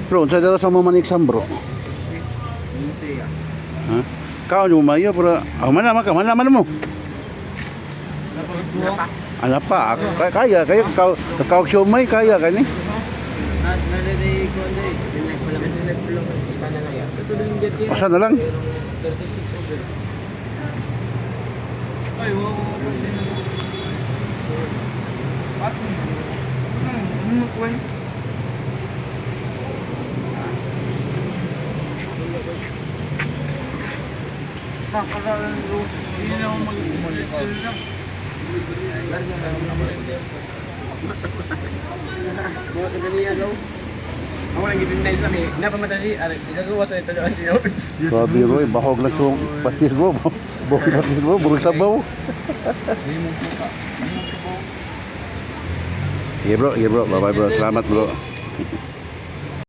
Bro, unsa dala sa mga manik bro? Siya. Ha? Kaon mo mayo pero ah, mana man ka, mana man mo. Napa. Ala pa, ako, kaya kaya kaya kau kau siomay kaya kani. Sana na yan. Asa na lang? 36 over. Ay, wow. Ano kuwan? Hindi na ako mag- Mga kadalian daw. Ako lang gibintay sa kay. Napamata si ari igagawa sa ito ang tinaw. Grabe bro, bahog lang sung patis bro. Bahog patis bro, burog sabaw. Yeah bro, yeah bro. Bye bye bro. Salamat bro.